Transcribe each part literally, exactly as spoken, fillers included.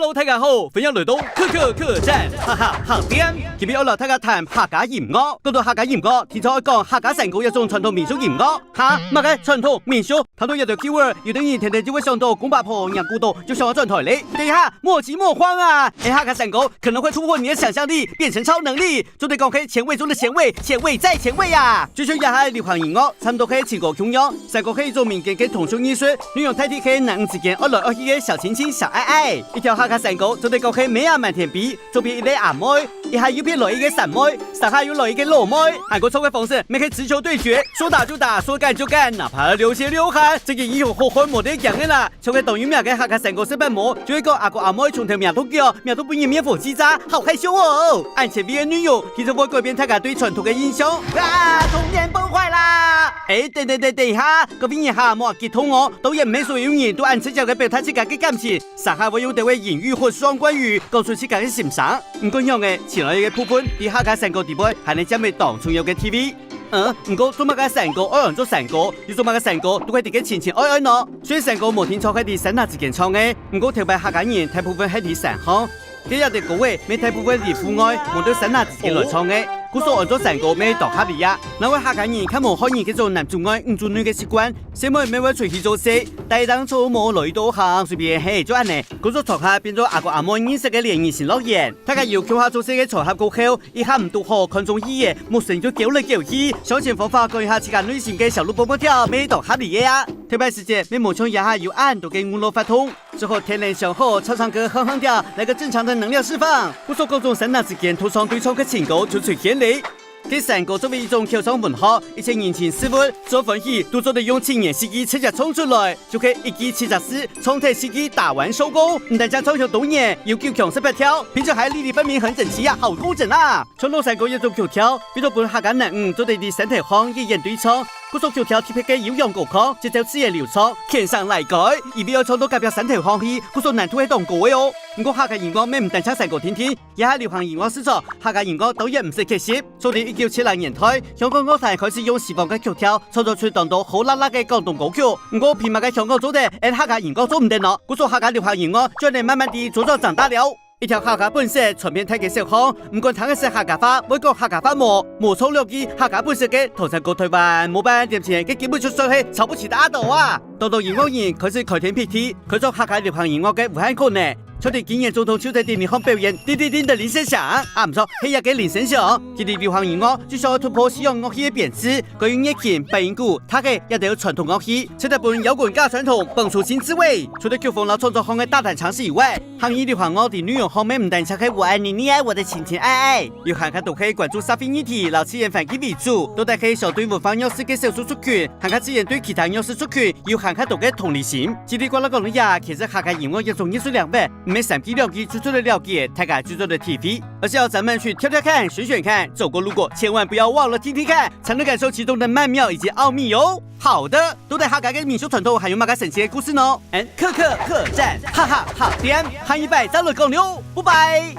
Hello，大家好，歡迎來到克克客棧，哈哈，好店。今日愛摎大家談客家音樂。講到客家音樂，定著愛講客家山歌這種傳統民俗音樂。哈，麼个傳統民俗？聽到這條keyword，有兜人定定就會想到公婆婆、娘古董，就想愛轉台咧。等一下，莫急莫慌啊！欸，客家山歌可能會突破你的想像力，變成超能力。做得講係前衛中的前衛，前衛再前衛啊！就像這下个流行音樂，差毋多係情歌共樣，山歌係一種民間个通俗藝術，內容大體係男女之間愛來愛去个小情情、小愛愛。一條客家山歌，做得講係美啊滿天飛， 左片一個阿妹，一下右片來一個山妹，三下又來一個老妹。還過唱个方式，乜係直球對決，說打就打，說幹就幹，哪怕流血流汗，這個英雄好漢無得驚个啦！像該當有名个客家山歌十八摸，就係講阿哥阿妹從頭摸到腳，摸到分人面火雞渣，好害羞哦！恁前衛个內容，其實會改變大家對傳統个印象。啊，童年崩壞啦！欸，等等等等一下，各位人哈，莫激動哦，當然毋係所有人都恁直接个表達自家个感情， 成下會用兜仔隱喻或雙關語講出自家个心聲。毋管仰仔，情愛个部分在客家山歌裡背還係佔著當重要个地位。嗯，毋過做麼个山歌愛安做山歌，又做麼个山歌都係在該情情愛愛呢？雖然山歌無定著係在山林之間唱个，毋過頭擺客家人大部分係在山項。該這兜歌仔乜大部分在戶外，無對山林之間來唱个。故所安做山歌乜當合理啊！哪會客家人較無漢人該種男主外女主內个習慣，細妹乜會出去做事，帶當做無來到行，隨便係做恁仔。 工作場合變做阿哥阿妹認識个聯誼新樂園。大家由共下做事个場合過後，一下毋堵好看中意个，目神就攪來攪去，想盡方法講一下自家內心个小鹿蹦蹦跳，乜當合理个啊！頭擺時節，乜無像這下有恁多个娛樂活動，只好天然想好，唱唱歌，哼哼調，來個正常的能量釋放。故所各種山林之間拖唱對唱个情歌就出現咧。 該山歌作為一種口唱文學，一切人情世故，做歡喜都做得用七言四句直接唱出來，就係一句七隻字，唱忒四句打完收工。毋單淨唱響動人，有夠強勢別跳，並且還粒粒分明很整齊啊，好工整啊！唱老山歌一種曲調，為著分客家男女做得在山頭項一言對唱，故所曲調特別个悠揚高亢，節奏自然流暢，天生來个，因為愛唱到隔壁山頭項去，故所難度係當高个哦。毋過客家音樂乜毋單淨山歌定定， 這下流行音樂市場，客家音樂當然毋使缺席。早在一九七零年代，香港樂壇開始用西方个曲調創作出當多好辣辣个廣東歌曲。毋過，憑麼个香港做得，俺客家音樂做毋得呢？故所客家流行音樂就恁仔慢慢地茁壯長大了。一條客家本色傳遍大街小巷，毋管聽个識客家話，會講客家話無，無唱兩句客家本色个，同山歌台灣無半點情，該根本就算係瞧不起大家啊！當多音樂人開始開天闢地，開創客家流行音樂个無限可能。 像在今年總統就職典禮項表演，叮叮叮的鈴聲響，啊，毋著，係這個鈴聲響。其實流行音樂就想愛突破西洋樂器个邊界，改用月琴、八音鼓、打擊這兜傳統樂器，正得分搖滾加傳統蹦出新滋味。除了曲風摎創作項个大膽嘗試以外，客語流行樂在內容項乜毋單淨係我愛你，你愛我的情情愛愛，有還較多係關注社會議題摎自然環境為主，到底係相對文化弱勢个少數族群，還較支援對其他弱勢族群有還較多个同理心。嘰里呱啦講了呀，其實客家音樂一種藝術領域， 毋係三句兩句就做得了解，大家就做得體會，而是要咱們去挑挑看、選選看，走過路過，千萬不要忘了聽聽看，才能感受其中的曼妙以及奧秘喲。好的，到底客家个民俗傳統還有麼个神奇个故事呢？嗯，克克客棧，哈哈，好店，下一擺再來講喲，拜拜。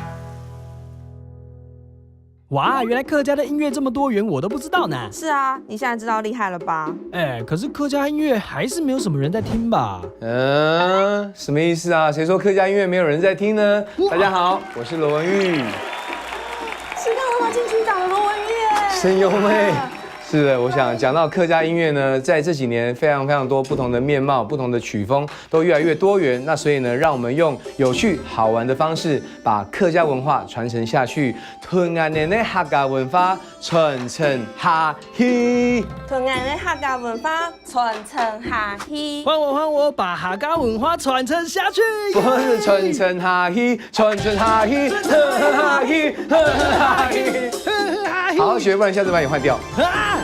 哇，原來客家的音樂這麼多元，我都不知道呢。是啊，你現在知道厲害了吧？哎，可是客家音樂還是沒有什麼人在聽吧？嗯，什么意思啊？谁说客家音乐没有人在听呢？大家好，我是罗文玉。是大文化金曲奖的罗文玉耶！声优妹。是的，我想讲到客家音乐呢，在这几年非常非常多不同的面貌、不同的曲风都越来越多元。那所以呢，让我们用有趣好玩的方式，把客家文化传承下去。吞俺的客家文化传承下去。吞俺的客家文化传承下去。换我，换我，把客家文化传承下去。不是传承下去，传承下去，传承下去，传承下去。好好学，不然下次把你换掉。啊！